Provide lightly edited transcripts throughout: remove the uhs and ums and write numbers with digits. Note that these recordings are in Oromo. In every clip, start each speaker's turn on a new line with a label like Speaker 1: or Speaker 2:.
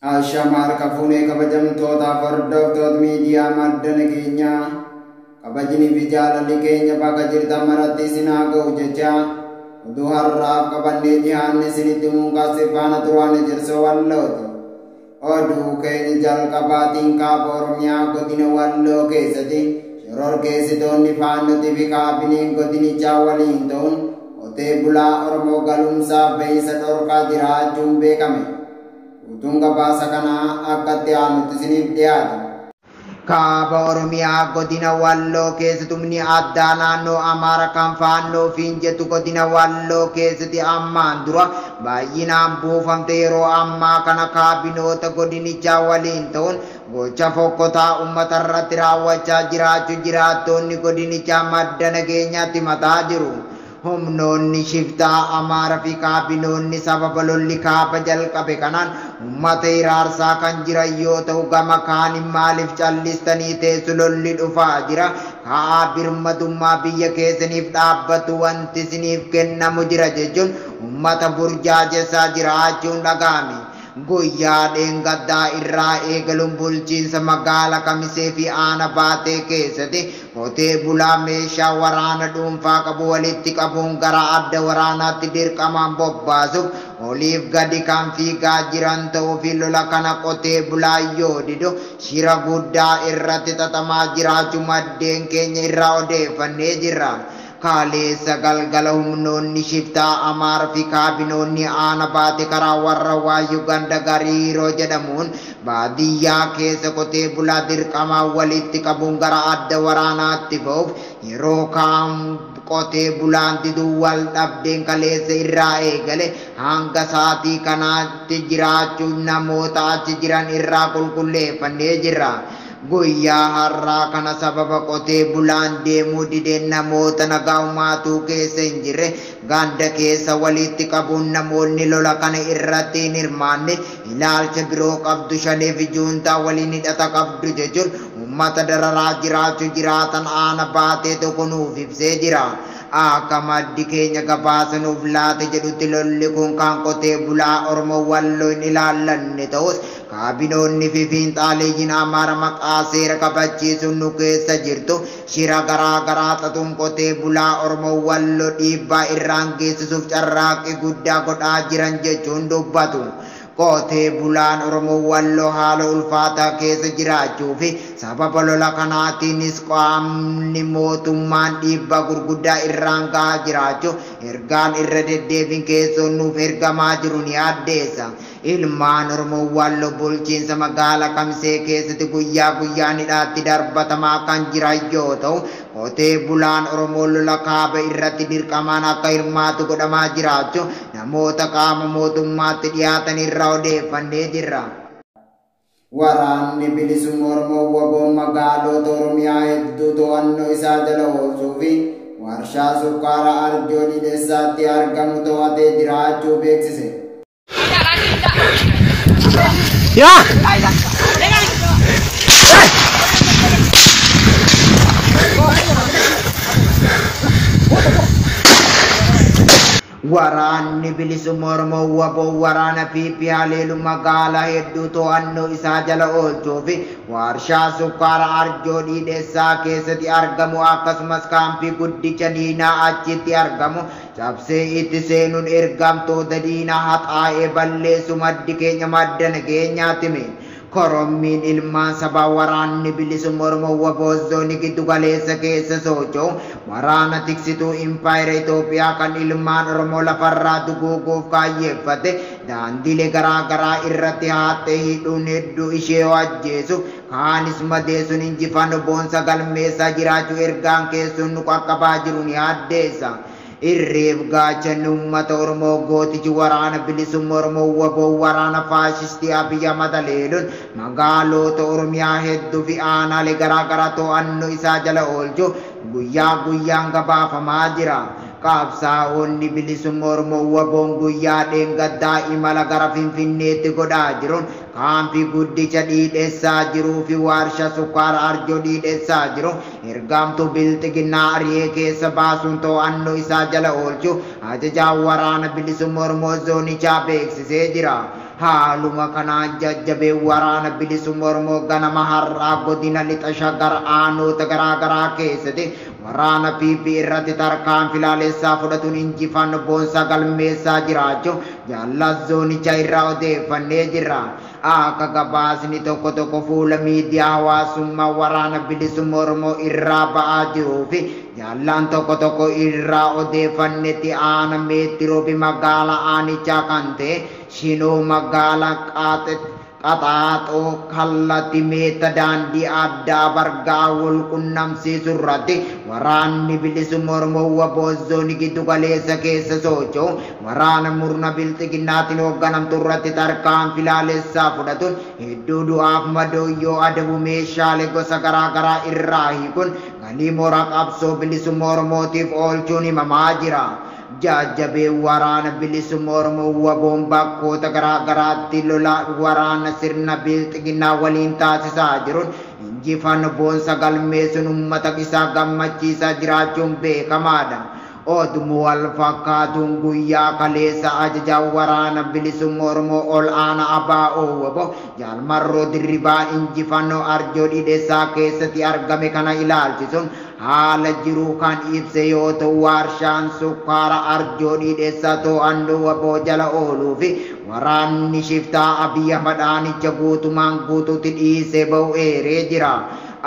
Speaker 1: Ashamaa harka fuunee kabajamtootaaf hordoftoota miidiyaa madda nageenyaa kabajnii fi jaalalli keenya bakka jirtan maratti isin haa ga'u jecha oduu har'aaf qabannee dhiyaanne isinitti muunqaasee faana turaan ejersa Wallooti. Oduu keenya jalqabaatiin kaaba Oromiyaa godina Walloo keessatti shororkeessitoonni faannootii fi kaabineen godinichaa waliin ta'uun qotee bulaa Oromoo galumsaaf beeysa dhorkaa jiraachuun beekame. Guutuun gabaasa kanaa akkatti aanutti isiniif dhiyaata.
Speaker 2: Kaaba Oromiyaa godina Walloo keessatti humni addaa naannoo Amaara kan faannoo fiin jettu godina Walloo keessatti ammaan dura baay'inaan buufamte yeroo ammaa kana kaabinoota godinichaa waliin ta'uun gocha fokkotaa uummata irratti raawwachaa jiraachuu jiraattoonni godinichaa madda nageenyaatti mataa jiru. Humnoonni shiftaa Amaaraa fi kaabinoonni sababa lolli kaaba jalqabe kanaan uummata hiraarsaa kan jiran yoo ta'u gama kaaniin maaliif callistanii teessu lolli dhufaa jira. Ka'aa birmadummaa biyya keessaniif dhaabbatu wanti isiniif kennamu jira jechuun uummata burjaajessaa jiraachuun dhaga'ame. Guyyaa dheengaddaa irraa eegaluun bulchiinsa magaala Kamisee fi Aana Baatee keessatti qotee bulaa meeshaa waraana dhuunfaa qabu walitti qabuun gara adda waraanaatti dirqamaan bobbaasuuf oliif gadi kan fiigaa jiran ta'uu fi lola kana qotee bulaa yoo didu shira guddaa irratti xaxamaa jiraachuu maddeen keenya irraa odeeffannee jirra. Kaleessa galgala humnoonni shiftaa Amaaraa fi kaabinoonni Aana Baate karaa warra Waayyuu ganda Gariiroo jedhamuun baadiyyaa keessa qotee bulaa dirqamaan walitti qabuun gara adda waraanaatti ba'uuf yeroo kaan qotee bulaan diduu wal dhabdeen kaleessa irraa eegale hanga sa'aatii kanaatti jiraachuun namoota achi jiran irraa qulqulleeffannee jirra. Guyyaa har'aa kana sababa qotee bulaan deemuu dideen namoota nagaa umaatuu keessa hin jirre ganda keessa walitti qabuun namoonni lola kana irratti hin hirmaanne ilaalcha biroo qabdu shaneef juuntaa waliin hidhata qabdu jechuun uummata dararaa jiraachuu jiraatan Aana Baatee tokko nuuf ibsee jira. Akka maddi keenya gabaasa nuuf laate jedhutti lolli kun kan qotee bulaa Oromoo Walloo hin ilaallanne ta'us kaabinoonni fi fiinxaaleeyyiin Amaara maqaa seera kabachiisuun nu keessa jirtu shira garaa garaa xaxuun qotee bulaa Oromoo Walloo dhiibbaa irraan geessisuuf carraaqqii guddaa godhaa jiran jechuun dubbatu. Qotee bulaan Oromoo Walloo haala ulfaataa keessa jiraachuu fi sababa lola kanaatiinis qaamni mootummaan dhiibbaa gurguddaa irraan gahaa jiraachuu ergaan irra deddeebiin keessoon nuuf ergamaa jiru ni addeessa. Ilmaan Oromoo Walloo bulchiinsa magaalaa Kamisee keessatti guyyaa guyyaan hidhaatti darbatamaa kan jiran yoo ta'u qotee bulaan Oromoo lola kaaba irratti dirqamaan akka hirmaatu godhamaa jiraachuu namoota qaama mootummaatti dhiyaatan irraa odeeffannee jirra.
Speaker 1: Waraanni bilisummaa Oromoo WBOn magaalota Oromiyaa hedduu to'annoo isaa jala oolchuu fi warshaa sukkaaraa Arjoo Dhidheessaatti argamu to'atee jiraachuu beeksise.
Speaker 3: Ya!
Speaker 2: Waraanni bilisummaa Oromoo WBOn waraana PP haleelu magaalaa hedduu to'annoo isaa jala oolchuu fi warshaa sukkaara Arjoo Dhidheessaa keessatti argamu akkasumas kaampii guddicha diinaa achitti argamu cabsee itti seenuun ergamtoota diinaa haxaa'ee balleessu maddi keenya madda nageenyaatti hime. Korommiin ilmaan sabaa waraanni bilisummaa Oromoo WBO zoonii giddu galeessa keessa socho'u waraana tiksituu impaayera Itoophiyaa kan ilmaan Oromoo lafarraa duguuguuf kaayyeeffate daandilee garaa garaa irratti haaxee hidhuun hedduu ishee ajjeesu kaanis madeessuun injifannoo boonsa galmeessaa jiraachuu ergaan keessuun nu qaqqabaa jiru ni addeessa. Irreef gaachanni uummata Oromoo gootichi waraana bilisummaa Oromoo WBO waraana faashistii Abiy Ahmad haleeluun magaalota Oromiyaa hedduu fi aanaalee garaa garaa to'annoo isaa jala oolchu guyyaa guyyaan gabaafamaa jira. Qabsaa'onni bilisummaa Oromoo WBOn guyyaa dheengaddaa imala gara Finfinneetti godhaa jiruun kaampii guddicha dhiidheessaa jiruu fi warshaa sukkaara Arjoo dhiidheessaa jiru ergamtuu bilxiginnaa ari'ee keessa baasuun to'annoo isaa jala oolchu ajajaan waraana bilisummaa Oromoo zoonichaa beeksisee jira. Haaluma kanaan jajjabee waraana bilisummaa Oromoo ganama har'aa godina lixa Shaggar aanoota garaa garaa keessatti waraana PP irratti tarkaanfii laalessaa fudhatuun injifannoo boonsaa galmeessaa jiraachuu jaallas zoonicha irraa odeeffannee jirra. Akka gabaasni tokko tokko fuula miidiyaa hawaasummaa waraana bilisummaa Oromoo irraa ba'aa jiruu fi jaallaan tokko tokko irraa odeeffannetti aana meetiroofi magaalaa aanichaa kan ta'e Shinoo magaalaa Qaxaaxoo kallatti meeta daandii addaa bargaa wal qunnamsiisu irratti waraanni bilisummaa Oromoo WBO zoonii giddu galeessa keessa socho'u waraana murna bilxiginnaatiin hoogganamtu irratti tarkaanfii laalessaa fudhatuun hedduu du'aaf madoo yoo adabu meeshaalee gosa garaa garaa irraa hiikuun galii mooraa qabsoo bilisummaa Oromootiif oolchuun himamaa jira. Jajjabee waraana bilisummaa Oromoo WBOn bakkoota garaa garaatti lola waraana sirna bilxiginnaa waliin taasisaa jiruun injifannoo boonsa galmeessuun uummata isaa gammachiisaa jiraachuun beekamaadha. Oduma wal fakkaatuun guyyaa kaleessa ajajaa waraana bilisummaa Oromoo ol aanaa ABO WBO Jaalmarroo Dirribaa injifannoo Arjoo Dhidheessaa keessatti argame kana ilaalchisuun haala jiru kan ibse yoo ta'u, warshaan sukkaara Arjoo Dhidheessaa to'annoo WBO jala ooluu fi waraanni shiftaa Abiy Ahmad aanicha guutumaan guutuutti dhiisee ba'u eeree jira.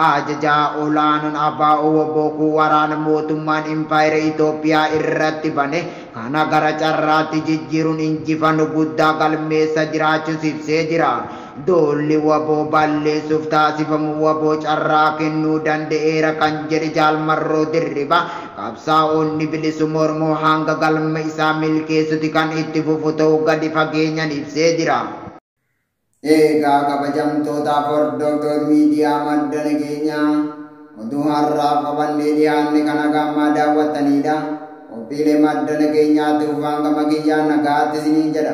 Speaker 2: Ajajaa olaanoon ABO WBO kun waraana mootummaan impaayera Itoophiyaa irratti bane kana gara carraatti jijjiiruun injifannoo guddaa galmeessa jiraachuus ibsee jira. Doolli WBO balleessuuf taasifamu WBO carraa kennuu danda'eera kan jedhe Jaalmarroo Dirribaa, qabsaa'onni bilisummaa Oromoo hanga galma isaa milkeessutti kan itti fufu ta'uu gadi fageenyaan ibsee jira.
Speaker 1: Egaa kabajamtootaaf hordoftoota miidiyaa madda nageenyaa, oduu har'aaf qabannee dhiyaanne kana gammaa daawwattanidha. Qophiilee madda nageenyaatti ufaan gama kiyyaan nagaatti isiniin jedha.